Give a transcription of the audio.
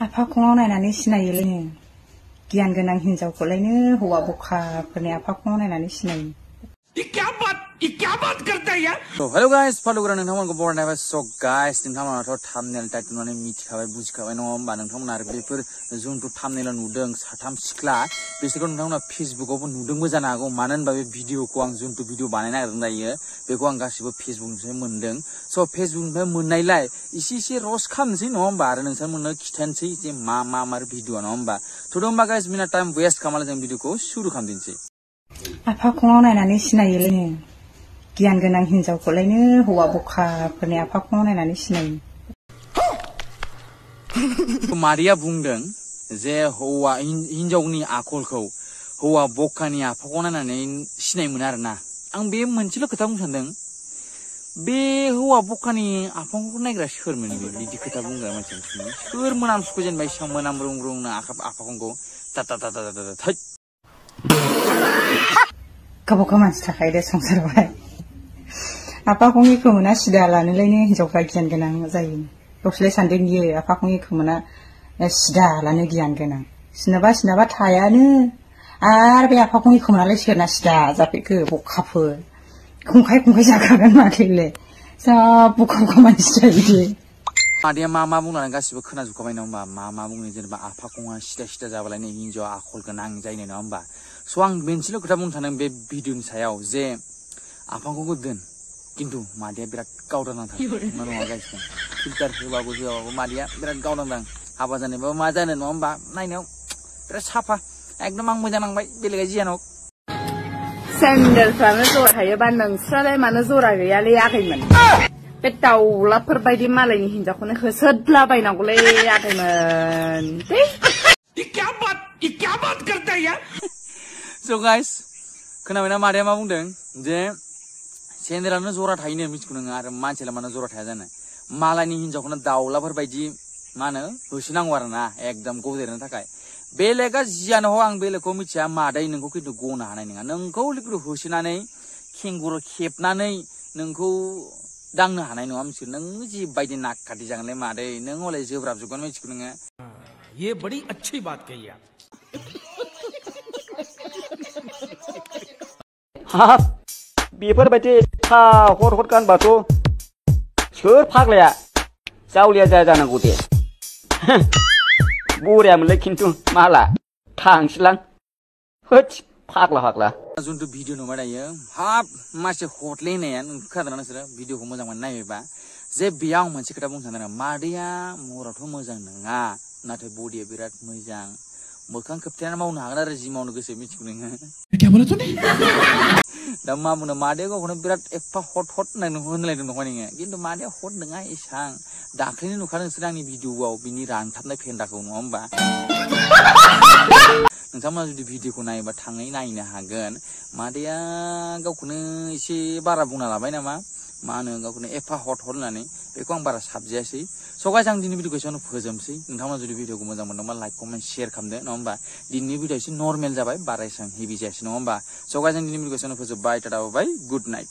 आफाखौनाव नायनानै सिनायोलायनो गियान गोनां हिनजावखौलायनो हौवा बखाफोरनि आफाखौनाव नायनानै सिनायो। क्या बात करता है यार? So hello guys, फालुग्रा नोंथांमोनखौ बरायनाय so guys नोंथांमोनाथ' thumbnail टाइटल नुनानै मिथिखाबाय बुजिखाबाय नङा होमबा नोंथांमोना आरो बेफोर जोंथ' thumbnail नुदों साथाम सिख्ला बिसोरखौ नोंथांमोना फेसबुकआवबो नुदोंबो जानो हागौ मानो होनबा बे भिडिअखौ आं जोंथ' भिडिअ बानायनो नागिरदों दायो बेखौ आं गासिबो फेसबुकनिफ्राय मोनदों so फेसबुकनिफ्राय मोननायलाय इसे रस्ट खालामनोसै नङा होमबा आरो नोंथांमोननो खिथानोसै जे मा भिडिअ नङा होमबा थ' होमबा गाइस मिना टाइम वेस्ट खालामनानै जों भिडिअखौ सुरु खालामदिनोसै। आफाखौनाव नायनानै सिनायोलायनो गियान गोनां हिनजावखौलायनो हौवा बखाफोरनि आफाखौनाव नायनानै सिनायो। मारिया बुंदों जे हौवा हिनजावनि आखलखौ हौवा बखानि आफाखौ नायनानै सिनाय मोनो आरोना आं बे मोनसेल' खोथा बुंनो सानदों बे हौवा बखानि आफाखौ नायग्रा सोरमोन बिदि खोथा बुंग्रा मानसि सोर मोनामसुखौ जेनेबा इसेबां मोनामब्रुंब्रुंनो आफाखौ थै गावबागाव मानसि थाखायो दे संसारावहाय आफाखौनि खोमोना सिदा लानोलायनो हिनजावफ्रा गियान गोनां जायो गावसोरलाय सानदों बियो आफाखौनि खोमोना सिदा लानो गियान गोनां सिनाबा थायानो आरो बे आफाखौनि खोमोनालाय सोरना सिदा जाफैखो बखाफोर खंखाय जाखागोन माथोलाय जा बखा मानसि जायो। मादैया मा बुंनानै गासिबो खोनाजोबखाबाय नङा होमबा मा बुङो जेनेबा आफाखौहा सिदा जाबालायनो हिनजावा आखल गोनां जायो नङा होमबा स' आं मोनसेल' खोथा बुंनो सानदों बे भिडिअनि सायाव जे आफाखौबो दोन किन्तु मादैया बिराद गावदांथार नङा गाइसजों फिल्टार होबाबो मादैया बिराद गावदांदां हाबा जानोबाबो मा जानो नङा होमबा नायनायाव बिराद साफा एकदम आं मोजां नांबाय बेलेगा जियानो हक सेन्देलफ्रानो जरा थायोबा नोंस्रालाय मानो जरा गैयालै आगैमोन बे दाउलाफोर बायदि मालायनि हिनजावखौनो होसोदलाबायनांगौलै आगैमोन। क्या बात करता है यार? So guys खोनाबायना मादैया मा बुंदों जे सेन्देलानो जरा थायोनो मिथिगौ नोङो आरो मानसियालाय मानो जरा थाया जानो मालायनि हिनजावखौनो दाउलाफोर बायदि मा होनो होसोनांगौ आरोना एकदम गदेरनो थाखाय बेलेगा जियानो हक आं बेलेगखौ मिथिया मादै नोंखौ खिन्थु गनो हानाय नङा नोंखौ लोगो होसोनानै खेंगुर खेबनानै नोंखौ दांनो हानाय नङा मिथिगौ नों जि बायदि नाक खाथि जागोनलै मादै नों हले जोब्राब जोबगोन मिथिगौ नोङो। ये बड़ी अच्छी बात कही आप। हाब बेफोरबायदि हर गानबाथ' सोर फाग्लाया जावलिया जानांगौ दे बरियामोनलै खिन्थु माला थांसैलां होद फाग्ला जोंथ' भिडिअ नुबाय दायो हाब मासे हटले होननाया खोनादोंना नोंसोरो भिडिअखौ मोजां मोन नायोबा जे बेयाव मोनसे खोथा बुंनो सानदों मादैया महरावथ' मोजां नङा नाथाय बडिया बिराद मोजां मोखां खोबथेनानै मावनो हागोन आरो जि मावनो गोसो मिथिगौ नोङो दा मा बुंनो मादैया गावखौनो बिराद एफा हट होननानै होनलायदों नङा नोङो खिन्थु मादैया हट नङा एसां दाख्लैनो नुखादों नोंसोर आंनि भिडिअआव बिनि रानथाबनाय फेन्दाखौ नङा होमबा नोंथांमोना जुदि भिडिअखौ नायोबा थाङै नायनो हागोन मादैया गावखौनो एसे बारा बुंना लाबाय नामा मा होनो गावखौनो एफा हट होननानै बेखौ आं बारा साबजायासै स' गाइस आं दिनै भिडिअखौ एसेयावनो फोजोबसै नोंथांमोना जुदि भिडिअखौ मोजां मोनदोंबा लाइक कमेन्ट शेयार खालामदो नङा होमबा दिनैनि भिडिअ एसे नर्मेल जाबाय बारा एसेबां हेभि जायासै नङा होमबा स' गाइस आं दिनै भिडिअखौ एसेयावनो फोजोबबाय टाटा बाय गुड नाइट।